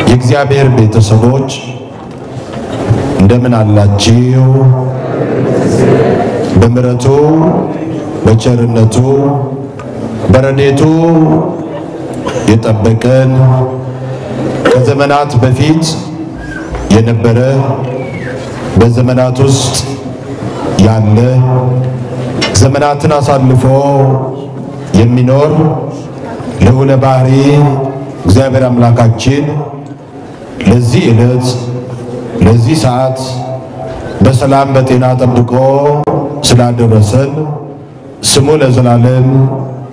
የእግዚአብሔር ቤተሰቦች እንደምን አላችሁ? በምሕረቱ በቸርነቱ በረድኤቱ የጠበቀን ከዘመናት በፊት የነበረ በዘመናት ውስጥ ያለ ዘመናትን አሳልፎ የሚኖር ልዑለ ባሕሪ እግዚአብሔር አምላካችን ለዚህ ዕለት ለዚህ ሰዓት በሰላም በጤና ጠብቆ ስላደረሰን ስሙ ለዘላለም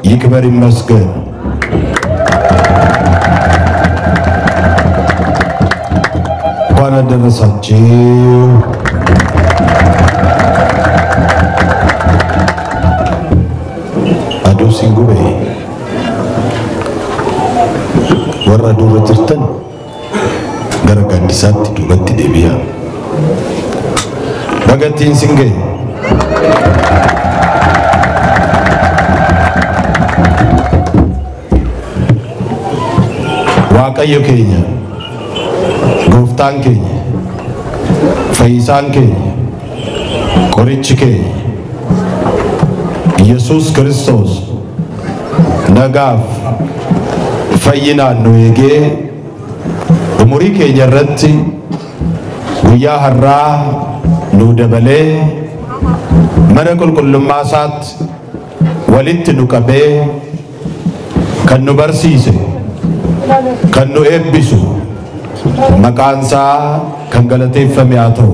ይክበር ይመስገን። እንኳን አደረሳችሁ። Aduu siin gube warra duuba jirtan gara gaaddisaatti duubatti deebi'aa. Baga ittiin siin ga'e. Waaqayyo keenya, gooftaan keenya, fayyisaan keenya, qorichi keenya Yesuus Kiristoos nagaaf fayyinaan nu eegee umurii keenya irratti guyyaa har'aa nu dabalee mana qulqullummaa isaatti walitti nu qabee kan nu barsiise kan nu eebbisu maqaan isaa kan galateeffame haa ta'u.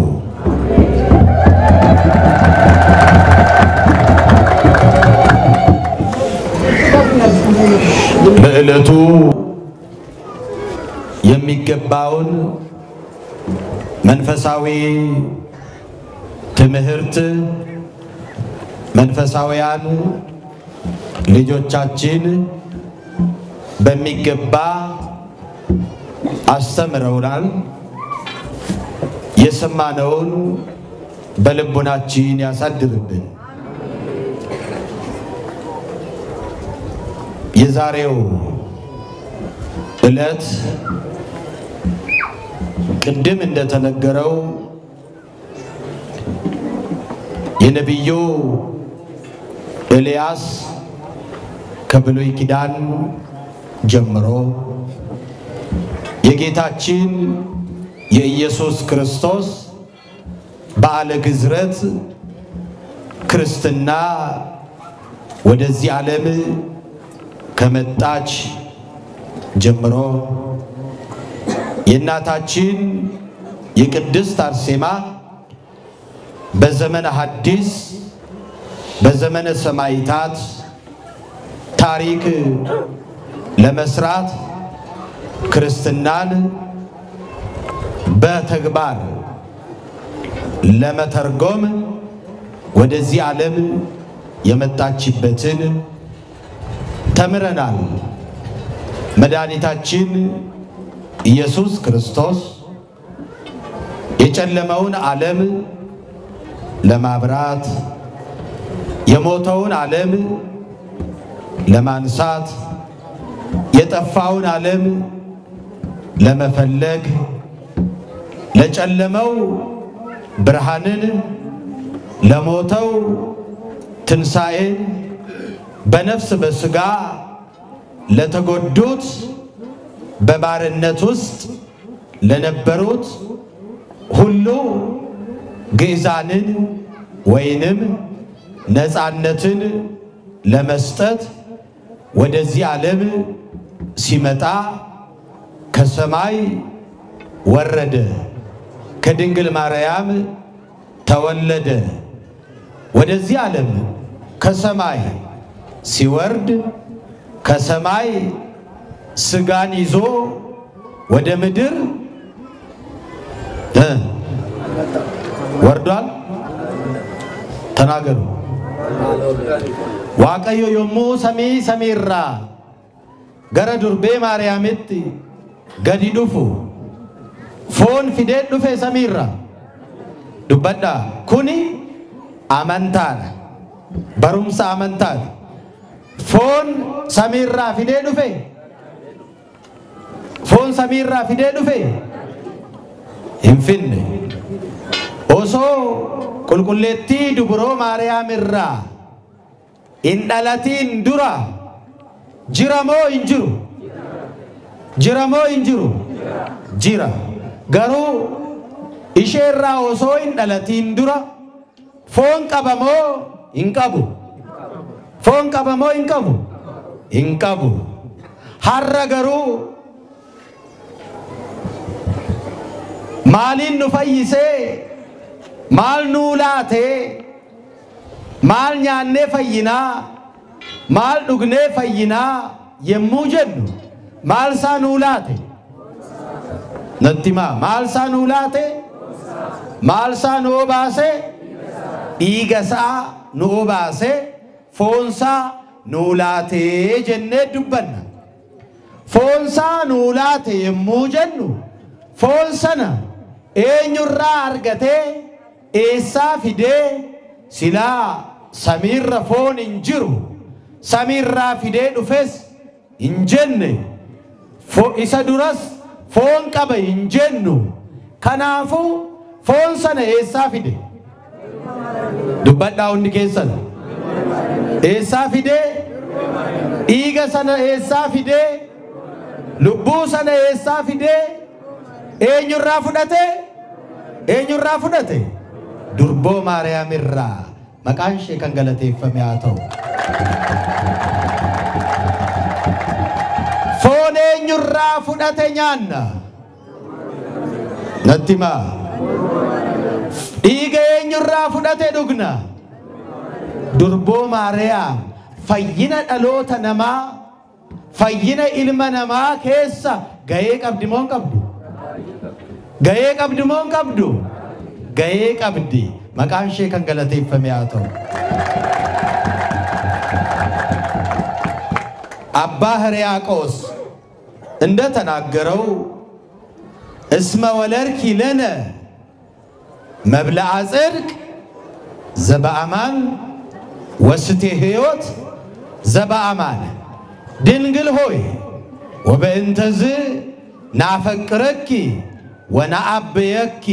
ለዕለቱ የሚገባውን መንፈሳዊ ትምህርት መንፈሳውያን ልጆቻችን በሚገባ አስተምረውናል። የሰማነውን በልቡናችን ያሳድርብን። የዛሬው ዕለት ቅድም እንደተነገረው የነቢዩ ኤልያስ ከብሉይ ኪዳን ጀምሮ የጌታችን የኢየሱስ ክርስቶስ በዓለ ግዝረት ክርስትና ወደዚህ ዓለም ከመጣች ጀምሮ የእናታችን የቅድስት አርሴማ በዘመነ ሐዲስ በዘመነ ሰማዕታት ታሪክ ለመስራት ክርስትናን በተግባር ለመተርጎም ወደዚህ ዓለም የመጣችበትን ተምረናል። መድኃኒታችን ኢየሱስ ክርስቶስ የጨለመውን ዓለም ለማብራት የሞተውን ዓለም ለማንሳት የጠፋውን ዓለም ለመፈለግ ለጨለመው ብርሃንን ለሞተው ትንሣኤን በነፍስ በስጋ ለተጎዱት በባርነት ውስጥ ለነበሩት ሁሉ ግዕዛንን ወይንም ነፃነትን ለመስጠት ወደዚህ ዓለም ሲመጣ ከሰማይ ወረደ፣ ከድንግል ማርያም ተወለደ። ወደዚህ ዓለም ከሰማይ ሲወርድ ከሰማይ ስጋን ይዞ ወደ ምድር ወርዷል። ተናገሩ። Waaqayyo yommuu samii samiirraa gara durbee Maariyaamitti gadi dhufu foon fidee dhufe samiirraa dubbadhaa. Kuni amantaadha, barumsa amantaati. Foon samiirraa fidee dhufe, Foon samiirraa fidee dhufe hin finne. Osoo qulqulleettii dubroo Maariyaam irraa hin dhalatiin dura jira moo hin jiru? Jira moo hin jiru? Jira. Garuu isheerraa osoo hin dhalatiin dura foon qaba moo hin qabu? Foon qaba moo hin qabu? Hin qabu. Har'a garuu maaliin nu fayyisee? Maal nuu laatee? Maal nyaannee fayyinaa? Maal dhugnee fayyinaa? Yemmuu jennu maal isaa nuu laate? Natti himaa. Maal isaa nuu laate? Maal isaa nu obaase? Dhiiga isaa nu obaase, foon isaa nuu laatee jennee dubbanna. Foon isaa nuu laate yemmuu jennu foon sana eenyurraa argatee eessaa fidee? Silaa samiirra foon hin jiru, samiirraa fidee dhufes hin jenne, isa duras foon qaba hin jennu. Kanaafuu foon sana eessaa fide? Dubbadhaa hundi keessan. Eessaa fidee? Dhiiga sana eessaa fidee? Lubbuu sana eessaa fidee? Eenyurraa fudhate? Eenyurraa fudhate? Durboo Maariyaam irraa. Maqaan ishee kan galateeffame haa ta'u. Foon eenyurraa fudhate nyaanna? Natti himaa. Dhiiga eenyurraa fudhate dhugna? Durboo Maariyaam fayyina dhaloota namaa, fayyina ilma namaa keessa ga'ee qabdi moo hin qabdu? Ga'ee qabdi moo hin qabdu? Ga'ee qabdi. Maqaan ishee kan galateeffame haa ta'u. Abbaa ሕርያቆስ እንደተናገረው እስመ ወለድኪ ለነ መብልዐ ጽድቅ ዘበአማን ወስቴ ሕይወት ዘበአማን፣ ድንግል ሆይ ወበእንተዝ ናፈቅረኪ ወነአብየኪ።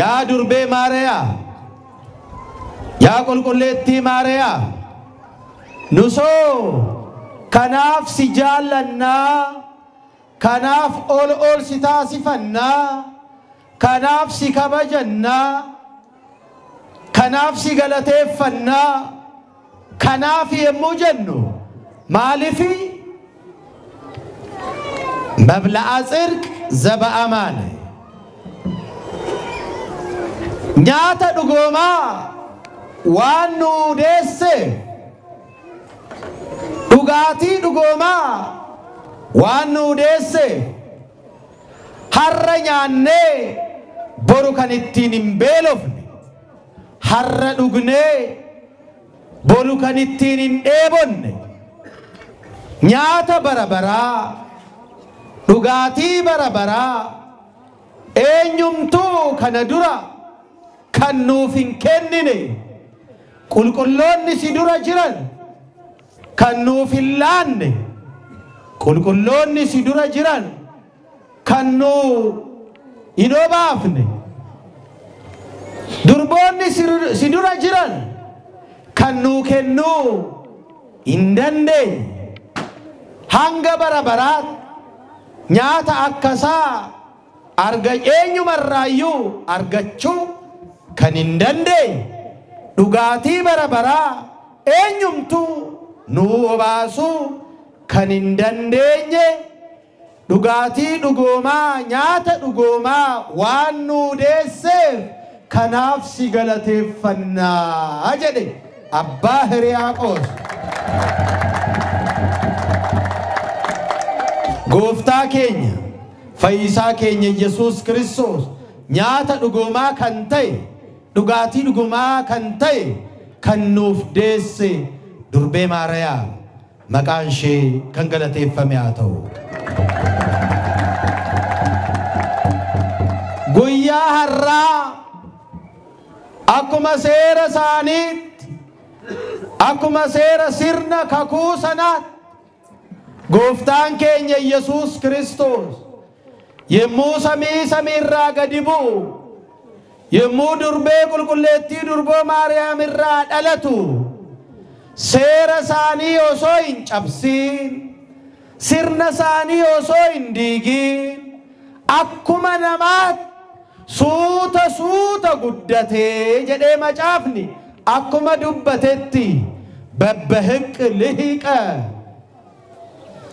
ያ ዱርቤ ማርያም፣ ያ qulqulleettii Maariyaam, nusoo kanaaf si jaallannaa, kanaaf ol ol si taasifannaa, kanaaf si kabajannaa, kanaaf si galateeffannaa. Kanaaf yemmuu jennu maalifi? መብልዐ ጽድቅ ዘበአማን nyaata dhugoomaa waan nuu deesseef, dhugaatii dhugoomaa waan nuu deesseef, har'a nyaannee boru kan ittiin hin beelofne, har'a dhugnee boru kan ittiin hin dheebonne, nyaata bara baraa, dhugaatii bara baraa eenyumtuu kana dura kan nuuf hin kennine, qulqulloonni si dura jiran kan nuuf hin laanne, qulqulloonni si dura jiran kan nuu hin obaafne, durboonni si dura jiran kan nuu kennuu hin dandeenye, hanga bara baraatti nyaata akkasaa arga eenyumarraayyuu argachuu kan hin dandeenye, dhugaatii bara baraa eenyumtuu nuu obaasuu kan hin dandeenye, dhugaatii dhugoomaa, nyaata dhugoomaa waan nuu deesseef kanaaf si galateeffannaa jedhe Abbaa Hiriyaaqoos. Gooftaa keenya fayyisaa keenya Yesuus Kiristoos nyaata dhugoomaa kan ta'e, dhugaatii dhugumaa kan ta'e kan nuuf deesse durbee Maariyaam maqaan ishee kan galateeffame haa ta'u. Guyyaa har'aa akkuma seera isaaniitti, akkuma seera sirna kakuu sanaatti Gooftaan keenya Yesuus Kiristoos yemmuu samii samiirraa gadi bu'u, yemmuu durbee qulqulleettii durboo Maariyaam irraa dhalatu, seera isaanii osoo hin cabsiin, sirna isaanii osoo hin diigiin, akkuma namaatti suuta suuta guddatee jedhee macaafni akkuma dubbatetti በበሕቅ ልሂቀ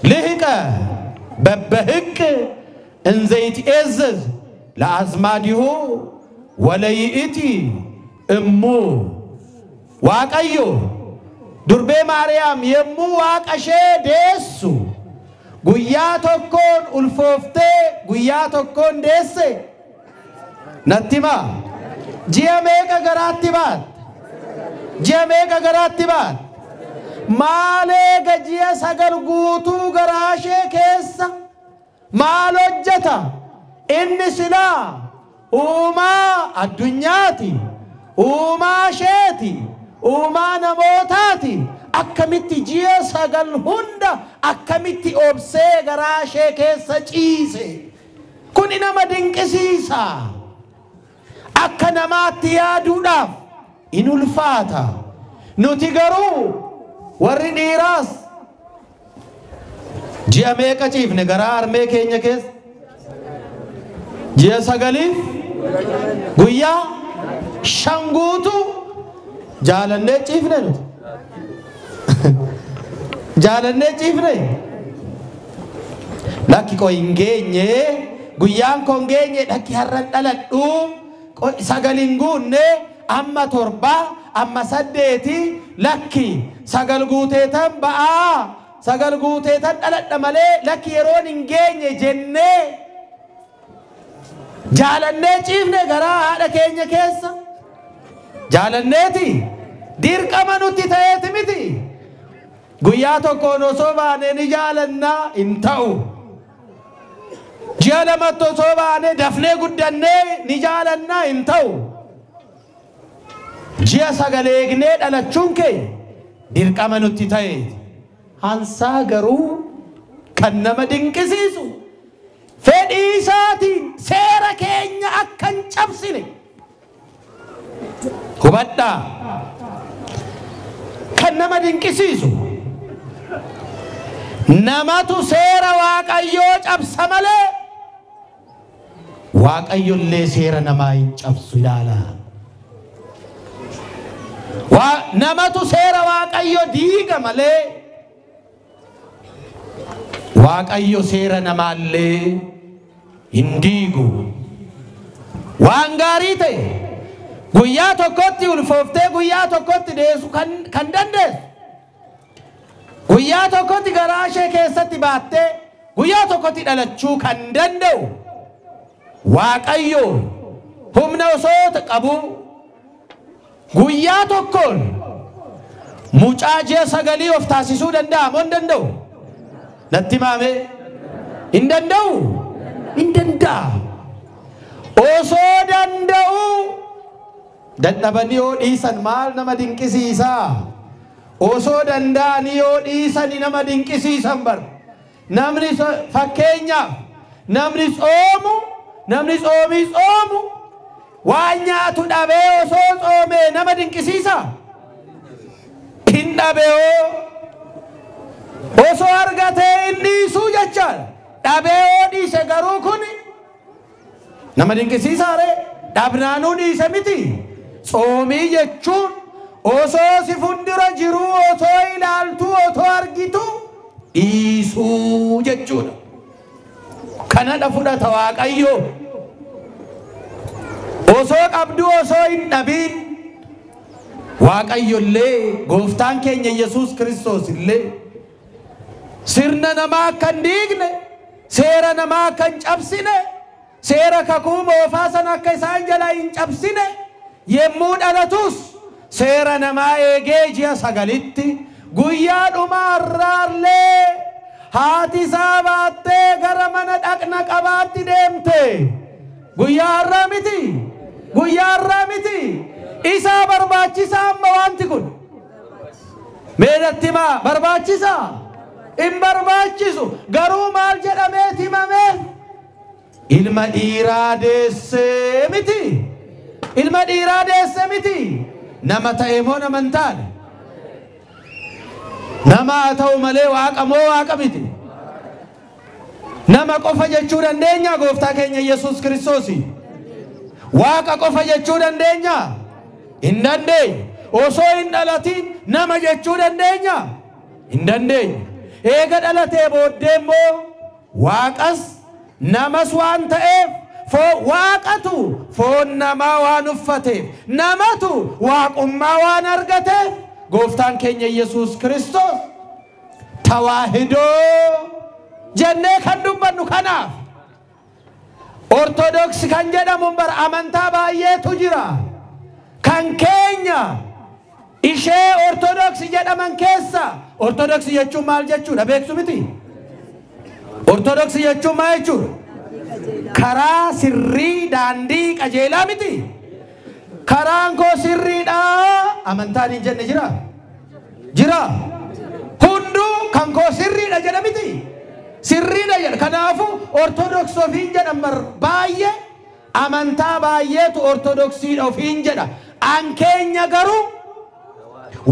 ልሂቀ በበሕቅ እንዘ ይትኤዘዝ ለአዝማዲሁ ወለይእቲ እሙ። Waaqayyo durbee Maariyaam yemmuu Waaqa ishee deessu guyyaa tokkoon ulfooftee guyyaa tokkoon deesse? Natti himaa. Ji'a meeqa garaatti baatte? Ji'a meeqa garaatti baatte? Maal eega ji'a 9 guutuu garaa ishee keessa maal hojjeta? Inni silaa uumaa addunyaati, uumaa isheeti, uumaa namootaati. Akkamitti ji'a 9 hunda akkamitti obsee garaa ishee keessa ciise? Kuni nama dinqisiisa. Akka namaatti yaaduudhaaf in ulfaata. Nuti garuu warri dhiiraas ji'a meeqa ciifne garaa harmee keenya keessa? Ji'a 9 guyyaa 5 guutuu jaalannee ciifne nuti. Jaalannee ciifne. Lakki koo hin geenye, guyyaan koo hin geenye, lakki har'a dhaladhu, 9 hin guunne, amma 7, amma 8, lakki 9 guuteetan ba'aa, 9 guuteetan dhaladha malee lakki yeroon hin geenye jennee jaalannee ciifne garaa haadha keenya keessa. Jaalanneeti dirqama nutti ta'eeti miti. Guyyaa tokkoon osoo baanee ni jaalannaa hin ta'u. Ji'a 2tti osoo baanee dafnee guddannee ni jaalannaa hin ta'u. Ji'a 9 eegnee dhalachuun keenya dirqama nutti ta'eeti. Hansaa garuu kan nama dinqisiisu fedhii isaatiin seera keenya akka hin cabsine hubadhaa. Kan nama dinqisiisu namatu seera Waaqayyoo cabsa malee Waaqayyollee seera namaa hin cabsu. Ilaalaa. Namatu seera Waaqayyo diiga malee Waaqayyo seera namaallee hin diigu. Waan gaarii ta'e guyyaa tokkotti ulfooftee guyyaa tokkotti deessu kan dandeessu, guyyaa tokkotti garaa ishee keessatti baattee guyyaa tokkotti dhalachuu kan danda'u Waaqayyo humna osoo qabu guyyaa tokkoon mucaa ji'a 9 of taasisuu danda'a moo hin danda'u? Natti himaame. Hin danda'u? Hin danda'a. Osoo danda'u dadhabanii yoo dhiisan maal nama dinqisiisaa? Osoo danda'anii yoo dhiisanii nama dinqisiisan bar. Namni fakkeenyaaf namni tsoomu, namni tsoomii tsoomu waan nyaatu dhabee osoo tsoomee nama dinqisiisaa? Hin dhabee hoo osoo argatee hin dhiisuu jechaadha. Dhabee hoo dhiise garuu kun nama dinqisiisaa ree? Dhabnaanuu dhiise miti. Tsoomii jechuun osoo si fuuldura jiruu, osoo ilaaltuu, osoo argitu dhiisuu jechuudha. Kanadha fudhata Waaqayyo. Osoo qabdu osoo hin dhabiin Waaqayyollee gooftaan keenya Yesuus Kiristoos illee sirna namaa akka hin diigne, seera namaa akka hin cabsine, seera kakuu moofaa sana akka isaan jalaa hin cabsine, yemmuu dhalatus seera namaa eegee ji'a 9tti guyyaa dhumaa irraallee haati isaa baattee gara mana dhaqna qabaatti deemte. Guyyaa har'aa miti, guyyaa har'aa miti. Isaa barbaachisaa amma wanti kun? Mee natti himaa, barbaachisaa? Hin barbaachisu. Garuu maal jedhameet himameef? Ilma dhiiraa deessee miti. Ilma dhiiraa deessee miti. Nama ta'e moo nama hin taane? Nama haa ta'u malee waaqa moo waaqa miti? Nama qofa jechuu dandeenya gooftaa keenya Yesuus Kiristoos? Waaqa qofa jechuu dandeenya? Hin dandeenyu. Osoo hin dhalatin nama jechuu dandeenya? Hin dandeenyu. Eega dhalatee booddee immoo waaqas namas waan ta'eef waaqatu foon namaa waan uffateef namatu waaqummaa waan argateef gooftaan keenya Yesuus Kiristoos tawaahidoo jennee kan dubbannu kanaaf. Ortodoksi kan jedhamu bara amantaa baay'eetu jira. Kan keenya ishee ortodoksi jedhaman keessa ortodoksi jechuun maal jechuudha beektu miti? Ortodoksi jechuun maal jechuudha? Karaa sirrii daandii qajeelaa miti? Karaan koo sirriidha amantaan hin jenne jira? Jira. Hunduu kan koo sirriidha jedha miti? Sirriidha jedha. Kanaafuu ortodoksii ofiin jedhan baay'ee amantaa baay'eetu ortodoksiidha ofiin jedha. An keenya garuu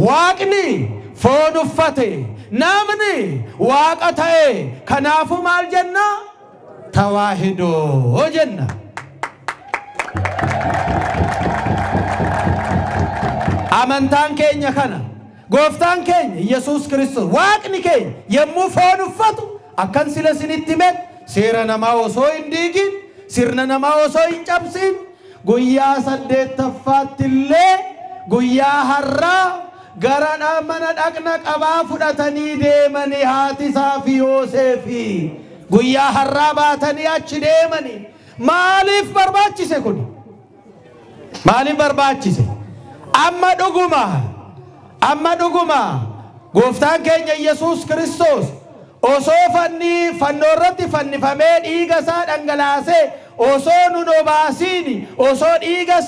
waaqni foon uffate namni waaqa ta'e kanaafuu maal jenna? Tawaahidoo jenna. Amantaan keenya kana gooftaan keenya Yesuus Kiristoos waaqni keenya yommuu foon uffatu akkan sila isinitti hime seera namaa osoo hin diigin sirna namaa osoo hin cabsin guyyaa 8ffaatti illee guyyaa har'aa gara mana dhaqna qabaa fudhatanii deemanii haati isaa fi Yooseefi guyyaa har'aa baatanii achi deemanii. Maaliif barbaachise kun? Maaliif barbaachise? Amma dhuguma gooftaan keenya Yesuus Kiristoos osoo fannoo irratti fannifamee dhiiga isaa dhangalaasee osoo nun obaasiin osoo dhiiga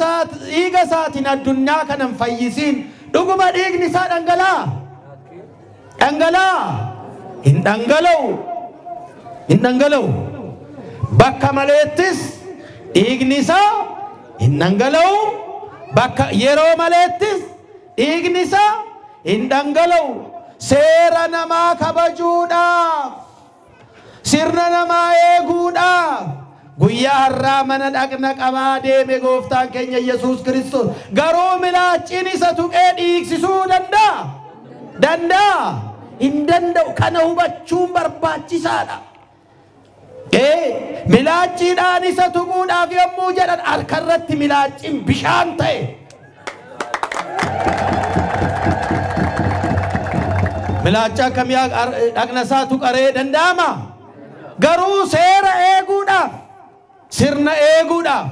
isaatiin addunyaa kana hin fayyisiin dhuguma dhiigni isaa dhangala'aa? Dhangala'aa? Hin dhangala'u. Hin dhangala'u. Bakka maleettis dhiigni isaa hin dhangala'u. Bakka yeroo maleettis dhiigni isaa hin dhangala'u. Seera namaa kabajuudhaaf, sirna namaa eeguudhaaf guyyaa har'aa mana dhaqna qabaa deeme gooftaan keenya Yesuus Kiristoos. Garuu milaacciin isa tuqee dhiigsisuu danda'a? Danda'a? Hin danda'u. Kana hubachuun barbaachisaadha. Milaacciidhaan isa tuquudhaaf yommuu jedhan harkarratti milaacciin bishaan ta'e. Milaacca akkamii dhaqna isaa tuqaree danda'ama? Garuu seera eeguudhaaf, sirna eeguudhaaf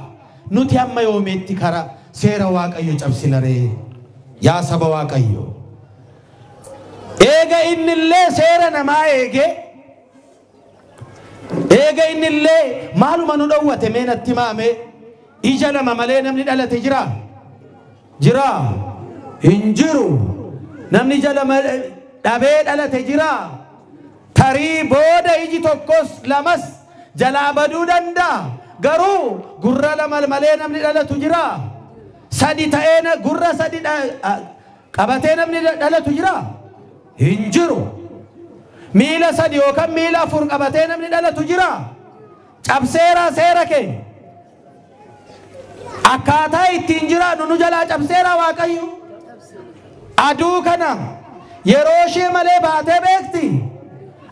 nuti amma yoomiitti karaa seera Waaqayyo cabsina ree? Yaa saba Waaqayyo. Eega innillee seera namaa eegee, eega innillee maaluma nu dhowwate mee natti maame? Ija lama malee namni dhalate jira? Jira? Hin jiru. Namni ija lama dhabee dhalate jira? Tarii booda iji tokkos lamas jalaa baduu danda'a. Garuu gurra lama malee namni dhalatu jira? Sadi ta'ee gurra sadi qabatee namni dhalatu jira? Hin jiru. Miila sadi yookaan miila afur qabatee namni dhalatu jira? Cabseera seera keenya. Akkaataa ittiin jiraannu nu jalaa cabseera Waaqayyo. Aduu kana yeroo ishee malee baatee beekti.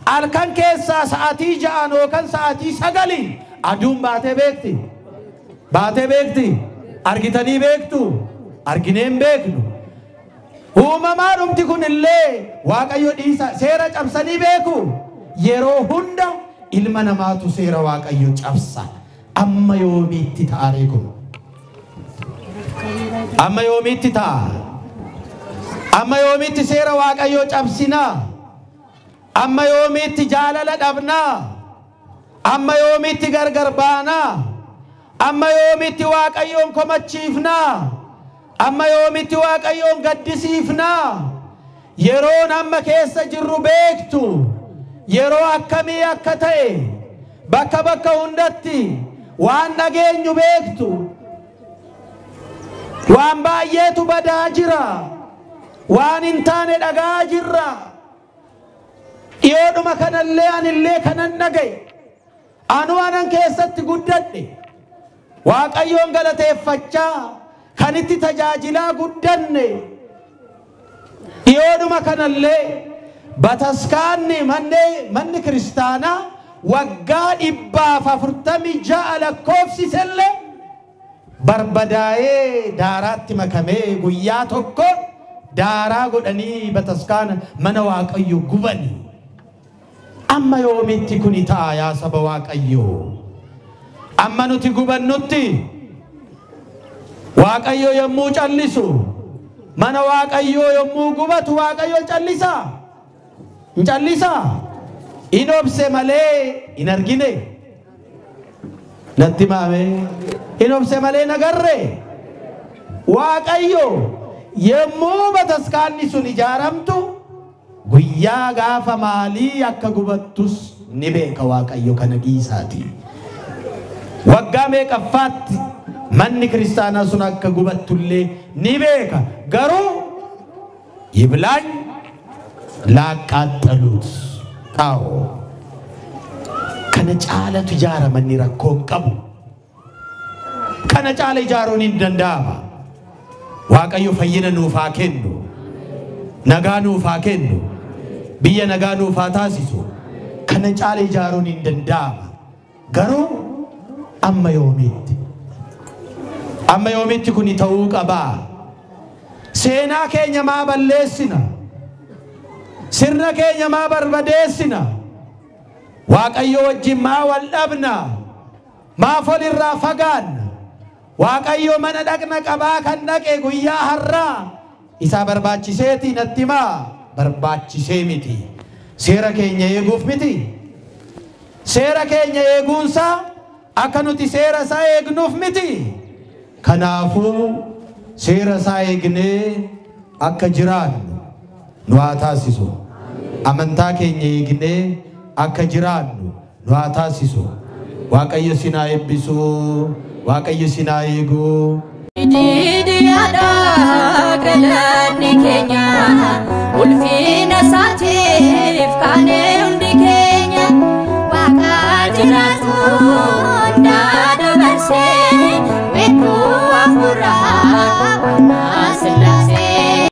Halkan keessaa sa'aatii 6 yookaan sa'aatii 9 aduun baatee beekti. Baatee beekti. Argitanii beektu? Arginee hin beeknu. Uumamaa dhumti kun illee Waaqayyo dhiisa seera cabsanii beeku. Yeroo hunda ilma namaatu seera Waaqayyo cabsa. Amma yoomiitti ta'a ree kun? Amma yoomiitti ta'a? Amma yoomiitti seera Waaqayyoo cabsinaa? Amma yoomiitti jaalala dhabnaa? Amma yoomiitti gargar baanaa? Amma yoomiitti Waaqayyoon komachiifnaa? Amma yoomiitti Waaqayyoon gaddisiifnaa? Yeroon amma keessa jirru beektu. Yeroo akkamii akka ta'e bakka bakka hundatti waan dhageenyu beektu. Waan baay'eetu badaa jira. Waan hin taane dhagaa jirra. Dhiyoodhuma kanallee anillee kanan dhagaye. Anu anan keessatti guddadhe. Waaqayyoon galateeffachaa kan itti tajaajilaa guddanne. Dhiyoodhuma kanallee bataskaanni manni kiristaanaa waggaa 146 lakkoofsisellee barbadaa'ee daaraatti makamee guyyaa tokko daaraa godhanii bataskaana mana Waaqayyo gubani. Amma yoomitti kuni ta'a yaa saba Waaqayyoo? Amma nuti gubannutti Waaqayyo yommuu callisu, mana Waaqayyoo yommuu gubatu Waaqayyo callisaa? Hin callisaa? In obse malee hin argine. Natti maame in obse malee nagarre. Waaqayyo yommuu bataskaanni sun ijaaramtu guyyaa gaafa maalii akka gubattus ni beeka Waaqayyo kana dhiisaati. Waggaa meeqaffaatti manni kiristaanaa sun akka gubattullee ni beeka. Garuu ይብላኝ ላቃጠሉት። አዎ kana caalatu ijaara manni rakkoo hin qabu. Kana caala ijaaruun hin danda'ama. Waaqayyo fayyina nuuf haa kennu. Nagaa nuuf haa kennu. Biyya nagaa nuuf haa taasisu. Kana caala ijaaruun hin danda'ama. Garuu amma yoomiitti? Amma yoomiitti kuni ta'uu qabaa? Seenaa keenya maa balleessina? Sirna keenya maa barbadeessina? Waaqayyo wajjin maa wal dhabna? Maaf walirraa fagaanna? Waaqayyo mana dhaqna qabaa kan dhaqe guyyaa har'aa isaa barbaachiseeti natti himaa? Barbaachisee miti. Seera keenya eeguuf miti. Seera keenya eeguunsaa akka nuti seera isaa eegnuuf miti. Kanaafuu seera isaa eegnee akka jiraannu nu haa taasisu. Amantaa keenya eegnee akka jiraannu nu haa taasisu. Waaqayyo sin haa eebbisu. Waaqayyo sin haa eegu. Jiidhiyaadha galanni keenya.